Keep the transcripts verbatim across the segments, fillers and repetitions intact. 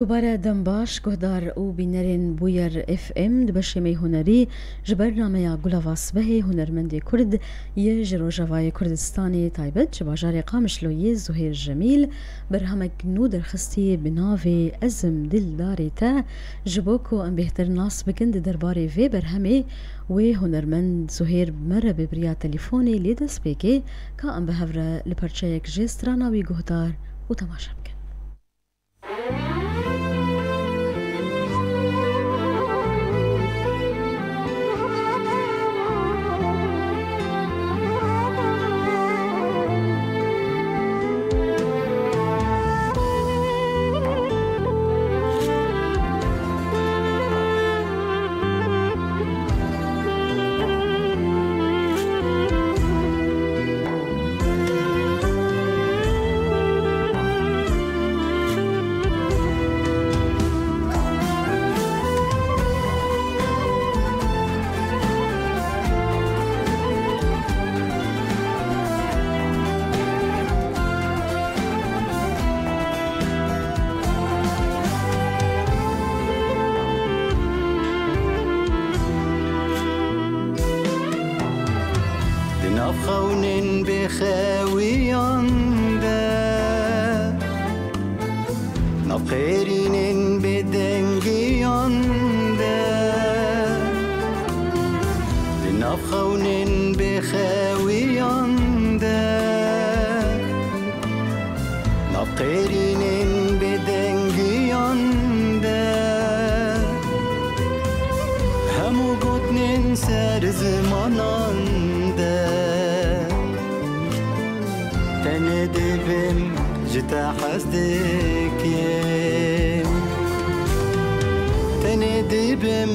Dubare dem baş, guhdar û bînerên Bûyer F M. Di beşê me yê hunerî ji bernameya Gulava Sibehê hunermendê Kurd yê ji Rojavayê Kurdistanê, taybet ji bajarê Qamişlo yê Zuhêr Cemîl, berhemek nû derxistî bi navê Ezim Dildarê Te. Ji bo ku em bêhtir nas bikin di derbarê vê berhemê, wê hunermend Zuhêr bi me re bi bi riya telîfonê, lê destpêkê ka em bi hev re li parçeyek jê strana wî guhdar û temaşe bikin. Di nav xewnên bêxewiyan de, nav qêrînên bêdengiyan de, di nav xewnên bêxewiyan de, nav qêrînên bêdengiyan de, hemû gotinên ser zimanan de, tenê dibim ji te hez dikim. Tenê dibim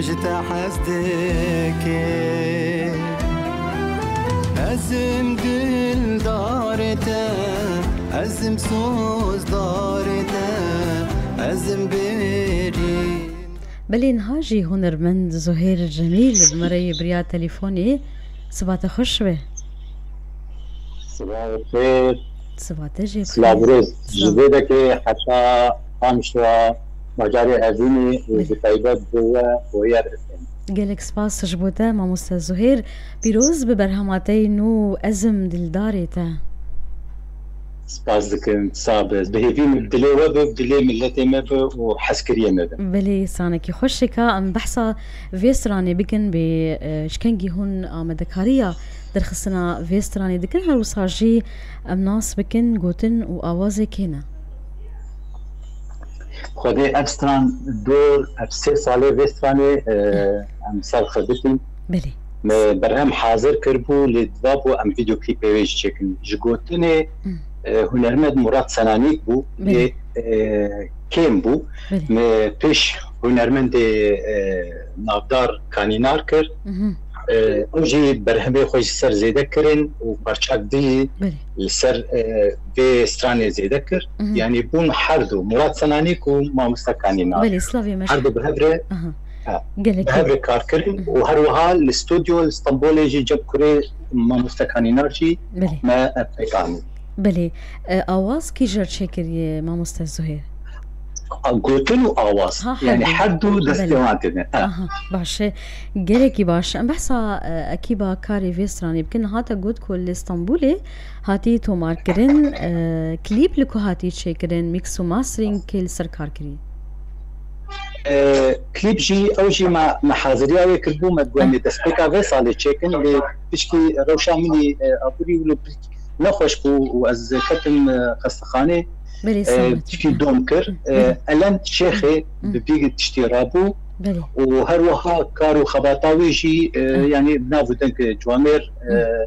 ji te hez dikim. Ezim dildarê te, ezim sozdarê te, ezim bêrî. Belê niha jî hunermend Zuhêr Cemîl bi me re yê bi riya telîfonê. Siba te xweş be. Siba xêr. Siba te jî bi xêr. Silav û rêz. Ji Zêdekê heta Qamişlo, bajarê Evînê û Belê. Bi taybet bo we Bûyer F M. Gelek spas ji bo te, mamoste Zuhêr. Pîroz bi berhema te yê nû Ezim Dildarê Te. Spas dikim, sax be. Bi hêvî min dilê we be, dilê miletê me be û hezkiriyê me be. Belê, sanekî xweş e ka em behsa vê stranê bikin, bê, e, ji kengî hûn amadekariya derxistina vê stranê dikin, her wisa jî em nas bikin, gotin û awazê kê ne? Xwedê ev stran dor, ev sê salê vê stranê, e, em ser xebitîn. Belê. Me berhem hazir kiribû, lê divabû em vîdeoklîpê wê jî çêkin. Ji gotinê, Hmm. e, hunermend Murat Senanîk bû, Belê. Lê, e, kêm bû. Belê. Me pêş hunermendê, e, navdar Kanînar kir. Mhm. E, ew jî berhemê xwe ji ser zêde kirin û parçak dî Belê. Li ser, e, vê stranê zêde kir. Mhm. Yanî bûn her du, Murat Senanîk û mamoste Kanînar. Belê, slavê me Her ji du bi hev re, Aha. ha, Gelek bi hev re kar kirin Mhm. û her wiha li stûdyo li Stenbolê jî cem kurê mamoste Kanînar jî Belê. Me, e, pêk anî. Belê. E, awaz kî jê re çêkiriye, mamoste Zuhêr? A, gotin û awaz. Ha, her Yanî du. her du destê Belê. wan têne. Ha. Aha, baş e. Gelekî baş. Em behsa, e, ekîba karê vê stranê bikin. Niha te got ku li Stenbolê hatî tomarkirin, e, klîp li ku hatî çêkirin, mix û mastering kê li ser kar kirî? E, klîp jî, ew jî me, me haziriya wê kiribû, me digot em ê destpêka vê salê çêkin, lê pişkî rewşa min î, e, aborî û li nexweş bû û ez ketim, e, xestexanê. Belê, E, selamet. Pişkî dom kir. E, Belê. Elen Şêxê Hı. bi vî tiştî rabû Belê. Û her wiha kar û xebata wê jî, e, Hı. yanî nav û deng Ciwamêr, e, Hı.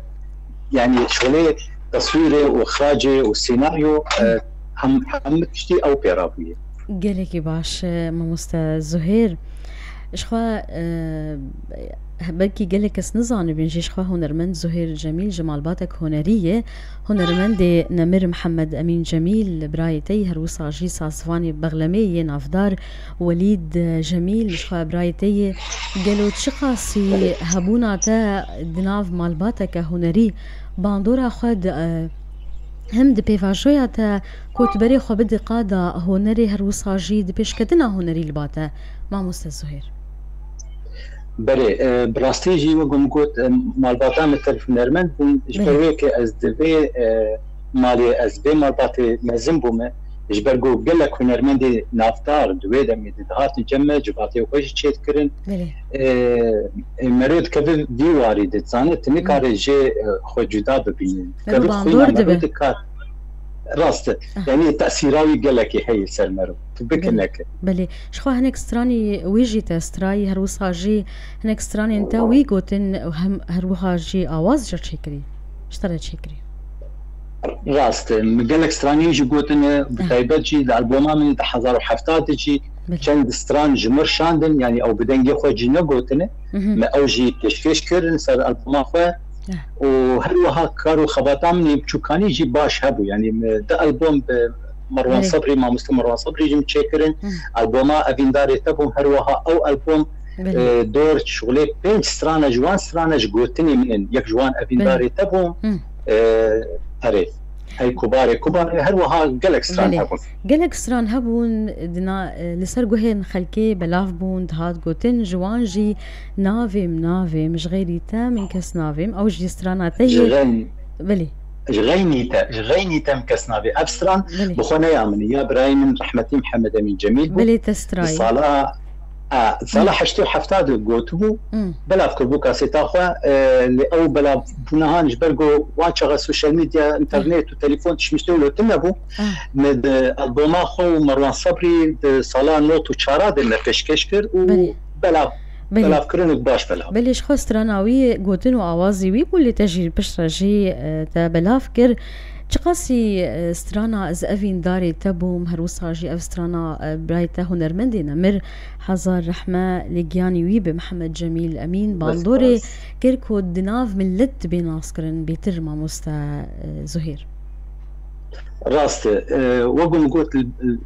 yanî şolê teswîrê û xiracê û senaryo, e, Hı. hem, hemû tiştî ew pê rabûye. Gelekî baş, e, mamoste Zuhêr. Ji xwe, e, belkî gelek kes nizanibin jî, ji xwe hunermend Zuhêr Cemîl ji malbatek hunerî ye. Hunermendê nemir Mihemed Emîn Cemîl, birayê te yî, her wisa jî sazvanê bexlemê yê navdar Welîd Cemîl, ji xwe birayê te yî. Gelo çiqasî hebûna te di nav malbateke hunerî bandora xwe di, e, Him di pêvajoya te ku tu berê xwe bidî qada hunerê, her wisa jî di pêşketina hunerî li ba te, mamoste Zuhêr. Belê, e, bi rastî jî wek min got, e, malbata min tev hunermend bûn. Ji ber Belê. wê ke ez di vê, e, malê ez vê malbatê mezin bûme. Ji ber ku gelek hunermendê navdar di wê demê de dihatin cem me, civatê xwe jî çêdikirin. Belê. E, e, mero dikeve vî warî de, dizane, tu nikare jê, e, xwe cuda bibîne. Mero Dikeve bandor xwîna mero dibe. dikar. Rast e. Ah. Yani tesîra wî gelekî heye ser mero. Tu bike Belê. neke. Belê. Ji xwe hinek stranî wî jî te strayî, her wisa jî hinek stranên te wî gotin, hem her wiha jî awaz ji çêkirî. Ji te re çêkirî. Rast e. Min gelek stranî jî gotine, bi Ah. taybet jî di alboma min di hezar û heft de jî Belê. çend stran ji mir şandin, yani ew bi dengê xwe jî negotine. Mhm. Me ew jî pêşkêş kirin ser alboma xwe. Eh. Û her wiha kar û xebata min ê biçûkanî jî baş hebû. Yani me di albom bi Merwan Belê. Sebrî, mamoste Merwan Sebrî jî min çêkirin. Hmm. Alboma Evîndarê Te bûm, her wiha ew albom, Belê. e, dor şixulê pênc strana ji wan strana ji gotinê min in. Yek ji wan Evîndarê Belê. Te bûm. Hmm. E, erê. Hey kubarê, kubarê, her wiha gelek stran Belê. hebûn. Gelek stran hebûn, di na-, e, li ser guhên xelkê belav bûn, dihat gotin, ji wan jî navêm, navêm, ji xeyrî te min kes navêm. Ew jî strana te Ji yê. xeyn-, Belê. ji xeynî te, ji xeynî te min kes navê. Ev stran Belê. bi xwe ne ya min e, ya birayê min rehmetî Mihemed Emîn Cemîl bû. Belê, te Di strayî. sala, a, sala Hmm. heştê û heft de gotibû, Hmm. belav kiribû kaseta xwe, e, lê ew belavbûna han ji ber ku wan çaxa sosyal medya, internet û telefon tişt tiştê wilo tune bû. Ah. Me di alboma xwe û Merwan Sebrî di sala nod û çar de me pêşkêş kir û Belê. belav, Belê. belavkirinek baş belav. Belê, ji xwe strana wî gotin û awazî wî bû, lê te jî piştre jî, e, te belav kir. Çiqasî, e, strana Ez Evîndarê Te bûm, her wisa jî ev strana, e, birayê te hunermendê nemir, hezar rehme lê giyanî wî bi Mihemed Cemîl Emîn, Bes bandorê bas. kir ku di nav milet dibe naskirin bêtir, mamoste, e, Zuhêr. Rast e. E, wek min got, li, li,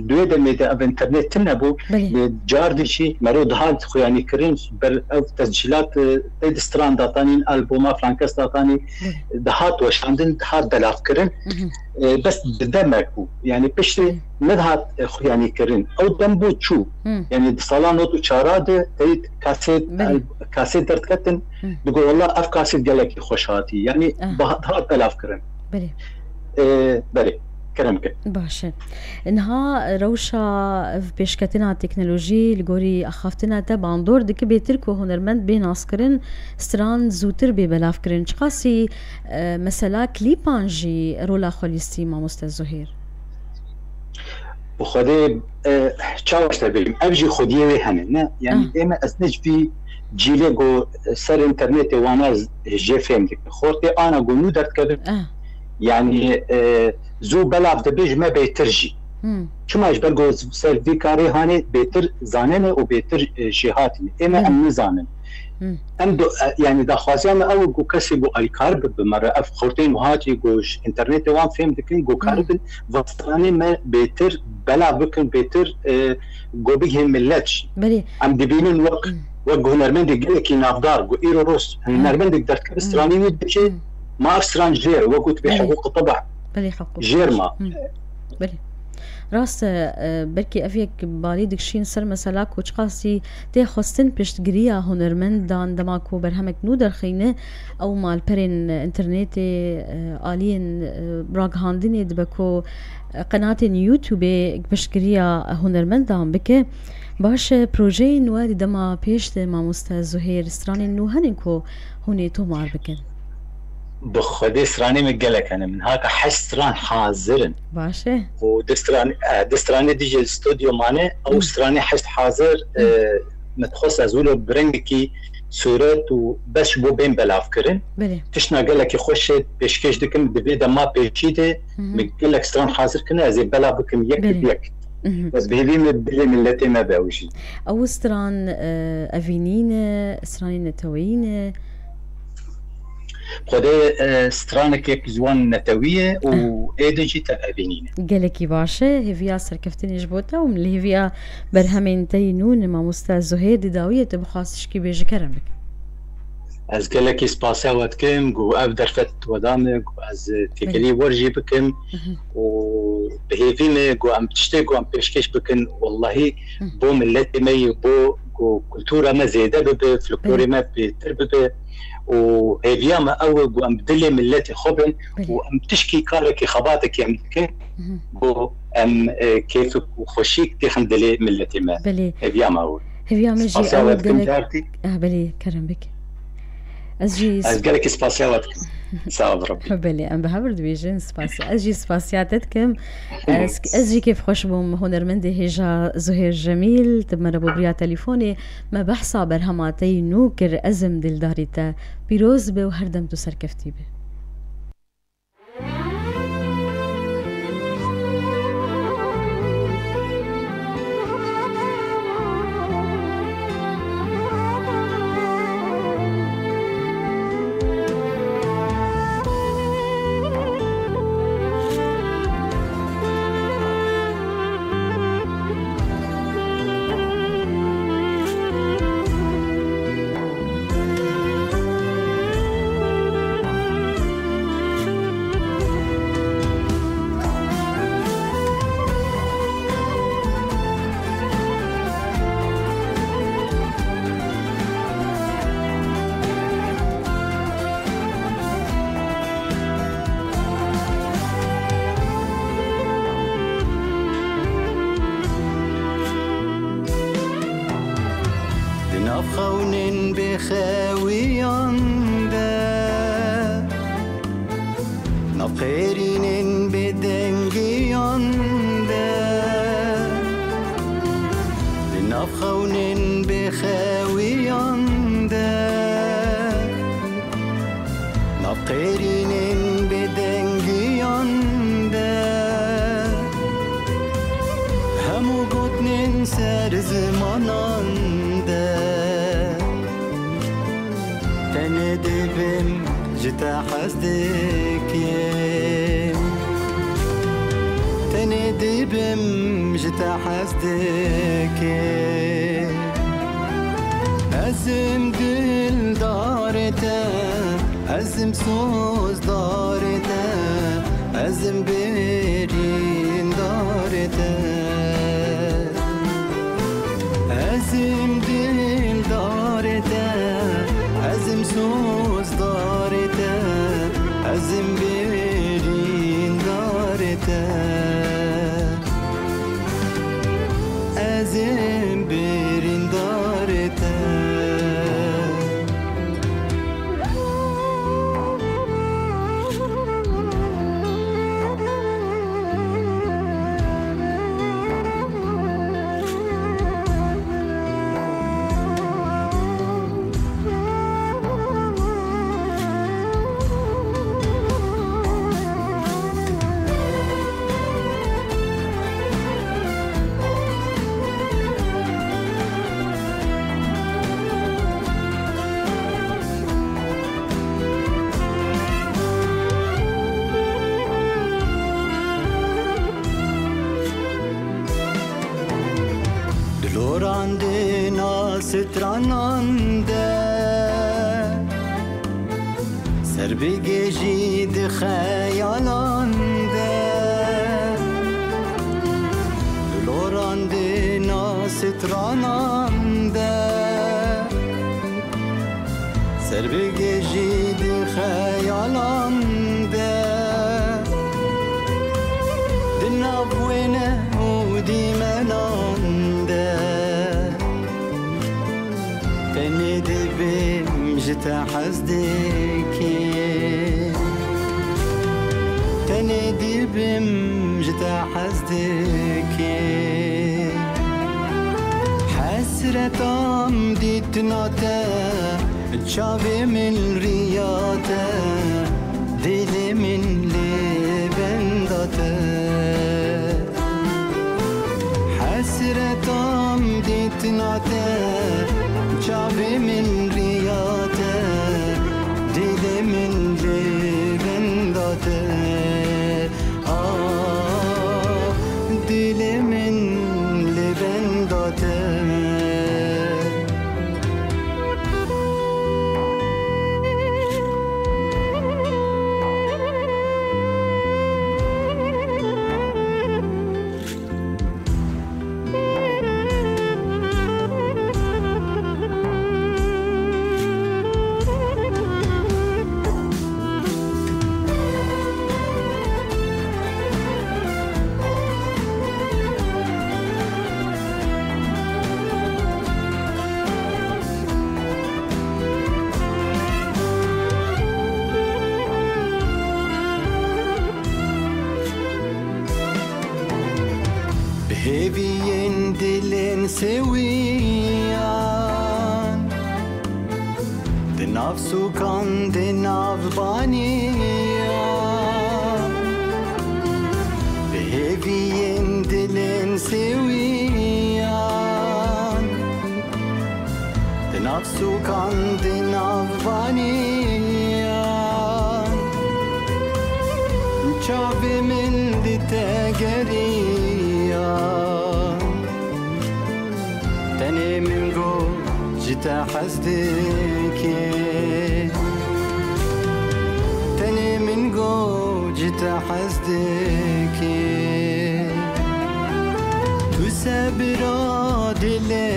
li wê demê de ev internet tune bû. Belê. Lê car dî jî mero dihat xuyanîkirin, ber ev tescîlat, e, tê di stran datanîn, alboma Frankes datanî, Belê. dihat weşandin, dihat belavkirin. Mhm. E, bes di demek bû. Yani piştî Belê. nedihat, e, xuyanîkirin. Ew dem bû çû. Hı. Yani di sala nod û çar de teyit kaset, Belê. al-, kaset derketin. Hı. Digo, "Wallah, ev kaset gelekî xweş hatî." Yani Ah. bah-, dihat belavkirin. Belê. E, belê. Kerem ke. Baş e. Niha rewşa ev pêşketina teknolojî li gorî axaftina te bandor dike bêtir ku hunermend bê naskirin, stran zûtir bê belavkirin. Çiqasî, e, mesela klîpan jî rola xwe lîstî, mamoste Zuhêr? Bi Xwedê, e, çawa ji te bêjim? Ev jî xwediyê wê hene, ne? Yani Ah. ême ez ne ji vî cîlê ku ser internetê wana jê fêm dikim. Xortê ana ku nû derdikevin, Ah. yani, e, zû belav dibe ji me bêtir jî. Hmm. Çima ji ber ku ser vî karê hanê bêtir zanene û bêtir, e, jêhatîne. Ême Belê. em nizanin. Hmm. Em do, e, yani daxwaziya me ew ku kesê ku alîkar bi, bi me re ev xortên wiha jî ku ji internetê wan fêm dikin, ku Hmm. karibin vê stranê me bêtir belav bikin, bêtir, e, ku bigihên millet jî. Belê. Em dibînin wek, Hmm. wek hunermendê gelekî navdar, ku îro roz Hmm. hunermendek derdikeve Hmm. stranê wî dibêje, Hmm. ma ev stran jêr, wek got bê Belê. hiqûq teba. Belê, hiqûq Jêr teba. ma. Hmm. Belê. Rast e, e, belkî ev yek balî dikişîn ser mesela ku çiqasî tê xwestin piştgiriya hunermendan dema ku berhemek nû derxîne, ew malperên internetê, e, aliyên, e, ragihandinê dibe ku, e, qenatên YouTubeê piştgiriya hunermendan bike. Baş e, projeyên we di dema pêş de, mamoste Zuhêr, stranên nû hene ku hûn ê tomar bikin? Bi Xwedê stranê min gelek hene. Min haka heşt stran hazir in. Baş e. Û du stran, e, du stranê dî jî li stûdyo mane. Ew Hı. stranê heşt hazir, Hı. e, min dixwest ez wilo bi rengekî sûret û bes ji bo bên belavkirin. Belê. Tiştna gelekî xweş ê pêşkêş dikim, di vê dema pêşî de Hı hı. min gelek stran hazir kirine, ez ê belav bikim yek Belê. bi yek. Mhm. Bes bi hêvî me dilê miletê me be ew jî. Ew stran, e, evînî ne, stranê neteweyî ne? Xwedê, e, stranek yek ji wan netewî ye û Ah. êdî jî tev evînî ne. Gelekî baş e. Hêviya serkeftinê ji bo te û min li hêviya berhemên te yî nû ne, mamoste Zuhêr, di dawiyê te bixwast tişkî bêje, kerem bike. Ez gelekî spasiya we dikim ku ev derfet we da min, ku ez têkilî wer jî bikim û bi hêvî me ku em tiştê ku em pêşkêş bikin, wellahî bo miletê me yî, bo ku kultura me zêde bibe, folklorê me bêtir bibe û hêviya me ew e ku em bi dilê miletê xwe bin û em tişkî karekî xebatekî em dikin ku em, e, kêf û xweşîk têxin dilê miletê me. Belê. Hêviya me ew e. Hêviya me jî Spasiya ew we dikim gelek cartî. Ah, belê, kerem bike. Ez jî Ez gelekî spasiya we dikim. Sağ ol Rabbi. Belê, em bi hev re dibêjin spasiya. Ez jî spasiya te dikim. Ez, ez jî kêfxweş bûm, hunermendê hêja Zuhêr Cemîl, tu me re bû bi riya telîfonê, me behsa berhema te yî nû kir, Ez im dildarî te. Pîroz be û her dem tu serkeftî be. Di nav xewnên bêxewiyan de, nav qêrînên bêdengiyan de, di nav xewnên bêxewiyan de, nav qêrînên bêdengiyan de, hemû gotinên ser zimanan de, tenê dibim ji te hez dikim. Tenê dibim ji te hez dikim. Ez im dildarê te, ez im sozdarê te, ez im birîndarê te. Ez im dildarê te, ez im sozdarê te, ez im birîndarê te. Ez ê birîndarê te. Di loran di na stranan de, serbigêjî di xeyalan de. Di loran di na stranan de, serbigêjî di xeyalan de, di nav wêne û dîmenan de. Tenê dibim ji te hez dikim. Tenê dibim ji te hez dikim. Hesretam dîtina te, çavê min riya te, dilê min li benda te. Hesretam dîtina te, çavê min riya te, dilê min li benda te. Ah, dilê min li benda te. Yên dilên sêwiyan, di nav sûkan, di nav baniyan, bi hêviyên dilên sêwiyan, di nav sûkan, di nav baniyan, çavê min li te geriya. Tenê min got ji te hez dike. Tenê min got ji te hez dike. Tu sebira dilê